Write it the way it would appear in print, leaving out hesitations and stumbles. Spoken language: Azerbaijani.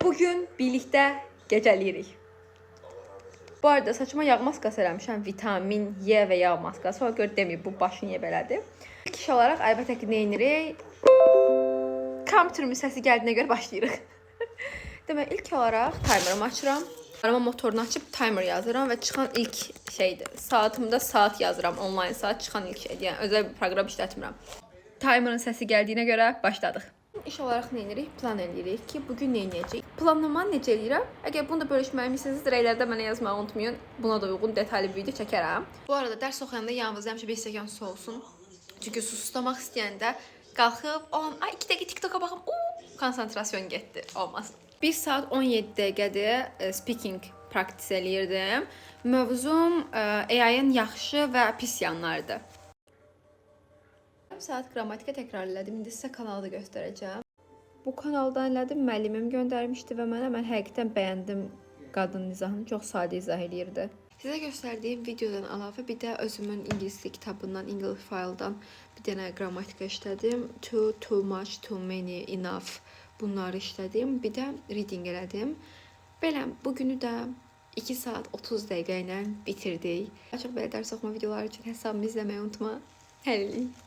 Bugün birlikdə gecəliyirik. Bu arada saçıma yağ maskası eləmişəm. Vitamin Y və yağ maskası. Ona görə deməyib bu başı niyə belədir. İlk iş olaraq əlbəttə ki, nə edirik? Kompüterimin səsi gəldiyinə görə başlayırıq. Demək, ilk olaraq timerımı açıram. Arama motorunu açıb timer yazıram və çıxan ilk şeydir. Saatımda saat yazıram, onlayn saat çıxan ilk şeydir. Yəni özəl bir proqram işlətmirəm. Timerın səsi gəldiyinə görə başladıq. İş olaraq nə edirik? Plan eləyirik ki, bu gün nə edəcəyik? Planlamanı necə eləyirəm? Əgər bunu da bölüşməyimi istəsəniz, rəylərdə mənə yazmağı unutmayın. Buna da uyğun detallı bir video çəkərəm. Bu arada dərs oxuyanda yanınızda həmişə bir stəkan su olsun. Çünki suslamaq istəyəndə qalxıb, o an, ay 2 dəqiqə TikToka baxım, u, konsantrasyon getdi. Olmaz. 1 saat 17 dəqiqədir speaking practice eləyirdim. Mövzum AI-ın yaxşı və pis yanlarıdır. Yarım saat qrammatika təkrar elədim. İndi sizə kanalı da göstərəcəm. Bu kanaldan elədim. Müəllimim göndərmişdi və mənə, mən həqiqətən bəyəndim qadın izahını. Çox sadə izah eləyirdi. Sizə göstərdiyim videodan əlavə bir də özümün ingilis dili kitabından, English File-dan bir dənə qrammatika işlədim. Too, too much, too many, enough, bunları işlədim. Bir də reading elədim. Belə, bu günü də 2 saat 30 dəqiqə ilə bitirdik. Daha çox belə dərs oxuma videoları üçün hesabımı izləməyi unutma. Hələlik.